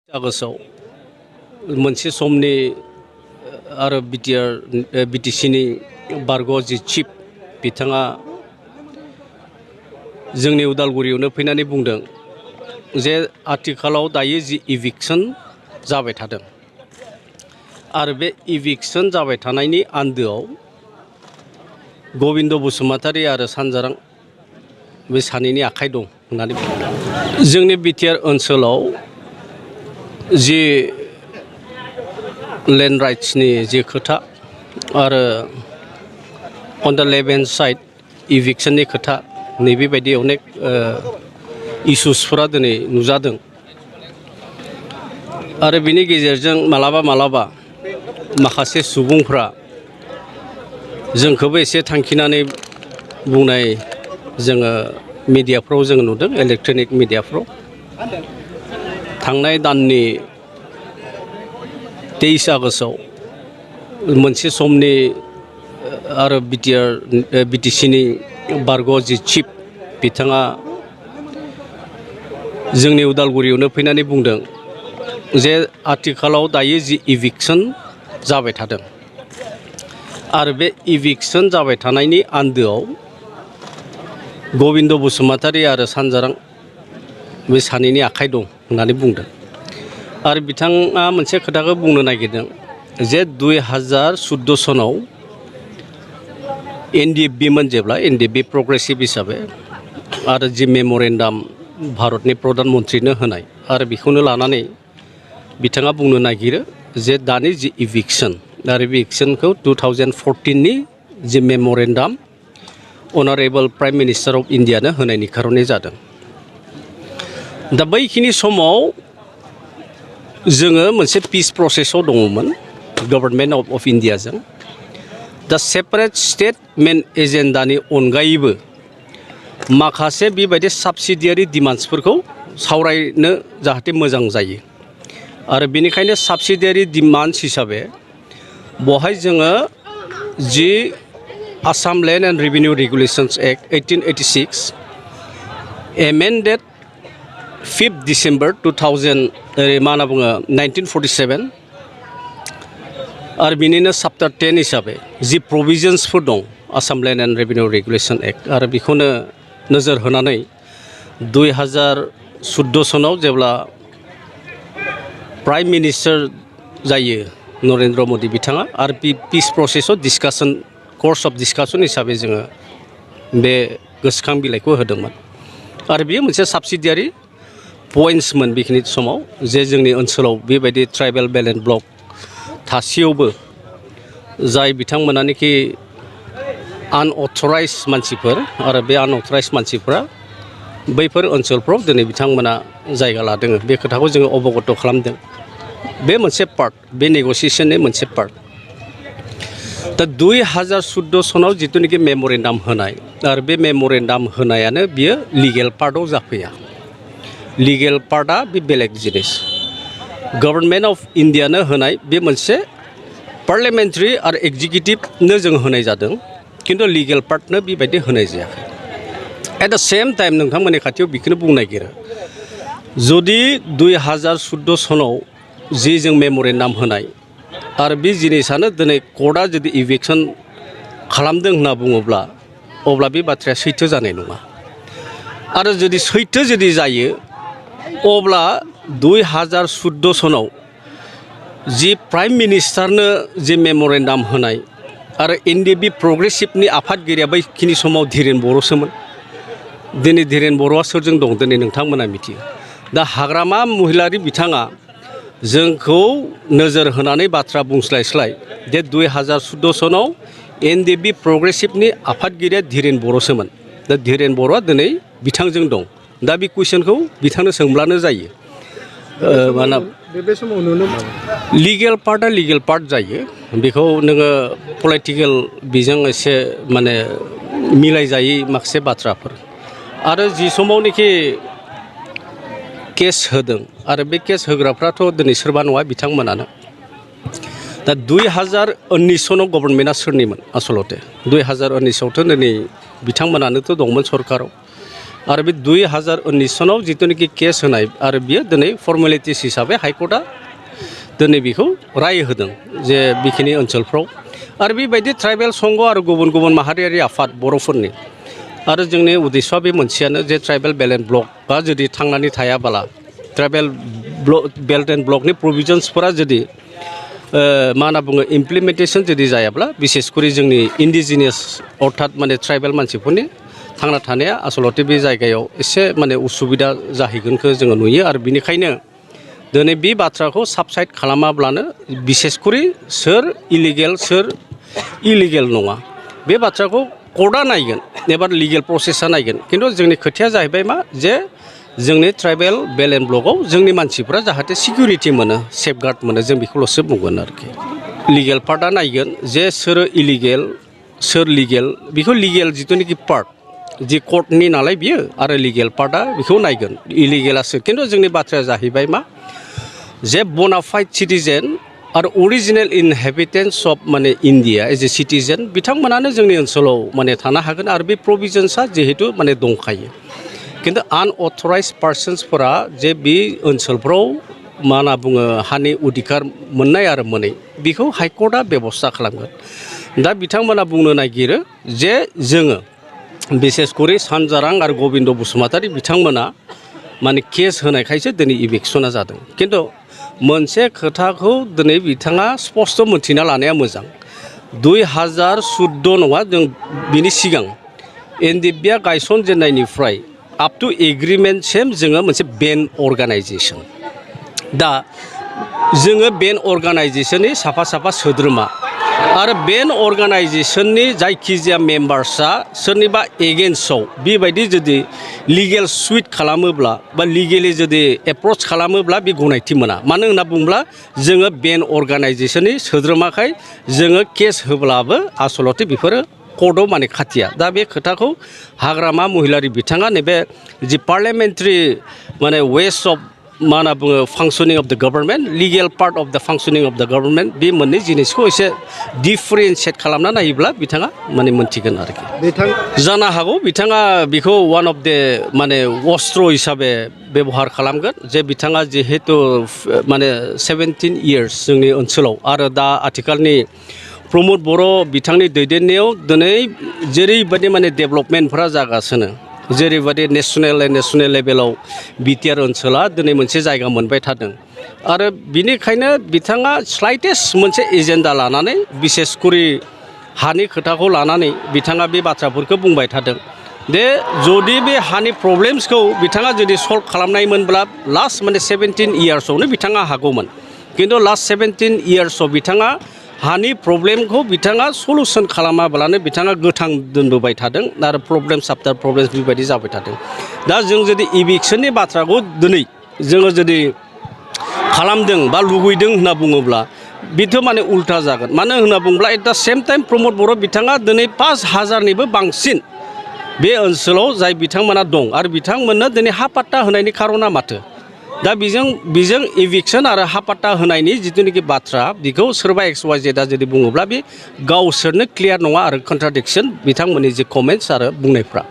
आगष्टआव मोनसे समनि आरो बिटिसिनि बारग' जि चिफ बिथाङा जोंनि उदालगुरियावनो फैनानै बुंदों जे आथिखालाव दायो जि इभिक्सन जाबाय थादों आरो बे इभिक्सन जाबाय थानायनि आन्दोआव गबिन्द बसुमतारी आरो सानजारां बे सानैनि आखाइ दं होननानै बुंदों। जोंनि बिटिआर ओनसोलाव जि लैंड राइट्सनि जि खोथा आरो on the left hand side इभिक्शननि खोथा नैबेबायदि अनेक इशुसफोरा दिनै नुजादों आरो बिनि गेजेरजों मालाबा माखासे सुबुंफ्रा जोंखौबो एसे थांखिनानै बुंनाय जोङो मिडियाफ्राव जों नुदों, इलेक्ट्रनिक मिडियाफ्राव। थांनाय दाननि 23 आगष्टआव मोनसे समनि आरो बिटिसिनि बारग' जि चिफ बिथाङा जोंनि उदालगुरियावनो फैनानै बुंदों जे आथिखालाव दायो जि इभिक्सन जाबाय थादों आरो बे इभिक्सन जाबाय थानायनि आन्दोआव गबिन्द बसुमतारी आरो सानजारां बे सानैनि आखाइ दं होननानै बुंदों आरो बिथाङा मोनसे खोथाखौ बुंनो नागिरदों जे 2014 सनाव एनडिएफबिमोन जेब्ला एनडिएफबि प्रग्रेसिभ हिसाबै आरो जि मेम'रेन्डाम भारतनि प्रधान मन्त्रिनो होनाय आरो बेखौनो लानानै बिथाङा बुंनो नागिरो जे दानि जि इभिक्सन आरो बे इभिक्सनखौ 2014नि जि मेम'रेन्डाम अनारेबल प्राइम मिनिस्टार अफ इन्डियानो होनायनि खारनै जादों। दा बैखिनि समाव जोङो मोनसे पिस प्रसेसआव दङमोन गभर्नमेन्ट अफ इन्डियाजों। दा सेपारेट स्टेटमेन्ट एजेन्डानि अनगायैबो माखासे बेबायदि साबसिडियारि डिमान्ड्सफोरखौ सावरायनो जाहाथे मोजां जायो आरो बेनिखायनो साबसिडियारि डिमान्ड्स हिसाबै बेवहाय जोङो the Assam land and revenue regulations act 1886 amended 5 December 1947 आरो बिनिनो चैप्टार 10 हिसाबै जि प्रभिजन्सफोर दं Assam land and revenue regulation act आरो बेखौनो नोजोर होनानै 2014 सनाव जेब्ला प्राइम मिनिस्टार जायो नरेन्द्र मोदी बिथाङा आरो पिस प्रसेसआव डिस्कासन कर्स अफ डिस्कासन हिसाबै जोङो बे गोसोखां बिलाइखौ होदोंमोन आरो बेयो मोनसे साबसिडियारि पइन्ट्समोन बेखिनि समाव जे जोंनि ओनसोलाव बेबायदि ट्राइबेल बेल्ट एन्ड ब्लक थासेयावबो जाय बिथांमोनानोखि आनअथराइज मानसिफोर आरो बे आनअथराइज मानसिफ्रा बैफोर ओनसोलफ्राव दिनै बिथांमोना जायगा लादों बे खोथाखौ जोङो अबगत खालामदों। बे मोनसे पार्ट, बे नेगसिएशननि मोनसे पार्ट। दा 2014 सनाव जिथुनिखि मेम'रेन्डाम होनाय आरो बे मेम'रेन्डाम होनायानो बियो लिगेल पार्टआव जाफैया। लिगेल पार्टआ बे बेलेग जिनिस। गभर्नमेन्ट अफ इन्डियानो होनाय बे मोनसे पार्लियामेन्टारि आरो एक्जिकिउटिभनो जों होनाय जादों, खिन्थु लिगेल पार्टनो बेबायदि होनाय जायाखै। एट द सेम टाइम नोंथांमोननि खाथियाव बेखौनो बुंनो नागिरो जुदि 2014 सनाव जि जों मेम'रेन्डाम होनाय आरो बे जिनिसानो दिनै कर्टआ जुदि इभिक्सन खालामदों होनना बुङोब्ला अब्ला बे बाथ्राया सैथो जानाय नङा आरो जुदि सैथो जुदि जायो अब्ला 2014 सनाव जि प्राइम मिनिस्टारनो जि मेम'रेन्डाम होनाय आरो एनडिएफबि प्रग्रेसिभनि आफादगिरिया बैखिनि समाव धीरेन बर'सोमोन। दिनै धीरेन बर'आ सोरजों दं दिनै नोंथांमोना मिथियो। दा हाग्रामा महिलारि बिथाङा जोंखौ नोजोर होनानै बाथ्रा बुंस्लायस्लाय जे 2014 सनाव एनडिएफबि प्रग्रेसिभनि आफादगिरिया धीरेन बर'सोमोन। दा धीरेन बर'आ दिनै बिथांजों दं। दा बे कुइसनखौ बिथांनो सोंब्लानो जायो। लिगेल पार्टआ लिगेल पार्ट जायो, बेखौ नोङो पलिटिकेल बिजों एसे माने मिलायजायै माखासे बाथ्राफोर आरो जि समावनोखि केस होदों आरो बे केस होग्राफ्राथ' दिनै सोरबा नङा बिथांमोनानो। दा 2019 सनाव गभर्नमेन्टआ सोरनिमोन आसलते 2019 आवथ' दिनै बिथांमोनानोथ' दंमोन सरकाराव आरो बे 2019 सनाव जितुनिखि केस होनाय आरो बियो दिनै फर्मेलिटिस हिसाबै हाइकर्टआ दिनै बेखौ राय होदों जे बेखिनि ओनसोलफ्राव आरो बेबायदि ट्राइबेल संघ आरो गुबुन गुबुन माहारियारि आफाद बर'फोरनि आरो जोंनि उद्देश्यआ बे मोनसेयानो जे ट्राइबेल बेल्ट एन्ड ब्लकआ जुदि थांनानै थायाबाला ट्राइबेल बेल्ट एन्ड ब्लकनि प्रभिजन्सफोरा जुदि मा होनना बुङो इमप्लिमेन्टेसन जुदि जायाब्ला बिसेसकरि जोंनि इन्डिजिनियास अर्थात माने ट्राइबेल मानसिफोरनि थांना थानाया आसलते बे जायगायाव एसे माने उसुबिदा जाहैगोनखौ जोङो नुयो आरो बिनिखायनो दिनै बे बाथ्राखौ साबसाइड खालामाब्लानो बिसेसकरि सोर इलिगेल सोर इलिगेल नङा बे बाथ्राखौ कर्टआ नायगोन एबा लिगेल प्रसेसआ नायगोन खिन्थु जोंनि खोथाया जाहैबाय मा जे जोंनि ट्राइबेल बेल्ट एन्ड ब्लकआव जोंनि मानसिफ्रा जाहाथे सिकिउरिटि मोनो सेफगार्ड मोनो जों बेखौल'सो बुंगोन आरोखि लिगेल पार्टआ नायगोन जे सोर इलिगेल सोर लिगेल बेखौ लिगेल जिथुनिखि पार्ट जि कर्टनि नालाय बियो आरो लिगेल पार्टआ बेखौ नायगोन इलिगेलासो खिन्थु जोंनि बाथ्राया जाहैबाय मा जे बनाफाइड सिटिजेन आरो अरिजिनेल इनहेबिटेन्स अफ माने इन्डिया एज ए सिटिजेन बिथांमोनानो जोंनि ओनसोलाव माने थानो हागोन आरो बे प्रभिजन्सआ जिहेतु माने दंखायो खिन्थु आनअथराइज पार्सन्सफोरा जे बे ओनसोलफ्राव मा होनना बुङो हानि अधिकार मोननाय आरो मोनै बेखौ हाइकर्टआ बेबस्था खालामगोन दा बिथांमोना बुंनो नागिरो जे जोङो बिसेसकरि सानजारां आरो गबिन्द बसुमतारी बिथांमोना माने केस होनायखायसो दिनै इभिक्सना जादों खिन्थु मोनसे खोथाखौ दिनै बिथाङा स्पस्ट' मोनथिना लानाया मोजां 2014 नङा जों बिनि सिगां एनडिपिआ गायसनजेननायनिफ्राय आप टु एग्रिमेन्टसिम जोङो मोनसे बेन अर्गानाइजेसन दा जोङो बेन अर्गानाइजेसननि साफा साफा सोद्रोमा आरो बेन अर्गानाइजेसननि जायखिजाया मेम्बार्सआ सोरनिबा एगेन्स्टआव बेबायदि जुदि लिगेल सुइट खालामोब्ला बा लिगेलि जुदि एप्रच खालामोब्ला बे गनायथि मोना मानो होनना बुङोब्ला जोङो बेन अर्गानाइजेसननि सोद्रोमाखाय जोङो केस होब्लाबो आसलते बेफोरो कर्टआव माने खाथिया दा बे खोथाखौ हाग्रामा महिलारि बिथाङा नैबे जि पार्लियामेन्टारि माने वेस अफ मा होनना बुङो फांसनिं अफ द गभर्नमेन्ट लिगेल पार्ट अफ द फांसनिं अफ द गभर्नमेन्ट बे मोननै जिनिसखौ एसे डिफारेन्सियेट खालामना नायोब्ला बिथाङा माने मोनथिगोन आरोखि जानो हागौ बिथाङा बेखौ वान अफ द माने अस्त्र हिसाबै बेबहार खालामगोन जे बिथाङा जिहेतु माने 17 इयार्स जोंनि ओनसोलाव आरो दा आथिखालनि प्रमद बर' बिथांनि दैदेननायाव दिनै जेरैबायदि माने डेभेलपमेन्टफोरा जागासिनो जेरैबायदि नेसनेल लेभेलाव बिटिआर ओनसोला दिनै मोनसे जायगा मोनबाय थादों आरो बिनिखायनो बिथाङा स्लाइटेस्ट मोनसे एजेन्डा लानानै बिसेसकरि हानि खोथाखौ लानानै बिथाङा बे बाथ्राफोरखौ बुंबाय थादों दे जुदि बे हानि प्रब्लेम्सखौ बिथाङा जुदि सल्भ खालामनायमोनब्ला लास्ट माने 17 इयार्सआवनो बिथाङा हागौमोन खिन्थु लास्ट 17 इयार्सआव बिथाङा हानि प्रब्लेमखौ बिथाङा सलुसन खालामाब्लानो बिथाङा गोथां दोनबोबाय थादों आरो प्रब्लेम्स आफ्टार प्रब्लेम्स बेबायदि जाबाय थादों दा जों जुदि इभिक्सननि बाथ्राखौ दिनै जोङो जुदि खालामदों बा लुबैदों होनना बुङोब्ला बेथ' माने उल्था जागोन मानो होनना बुङोब्ला एट दा सेम टाइम प्रमद बर' बिथाङा दिनै 5,000निबो बांसिन बे ओनसोलाव जाय बिथांमोना दं आरो बिथांमोननो दिनै हा पाट्टा होनायनि खारना माथो दा बेजों इभिक्सन आरो हा पाट्टा होनायनि जिथुनिखि बाथ्रा बेखौ सोरबा XYZ जुदि बुङोब्ला बे गावसोरनो क्लियार नङा आरो कन्ट्राडिक्सन बिथांमोननि जे कमेन्ट्स आरो बुंनायफ्रा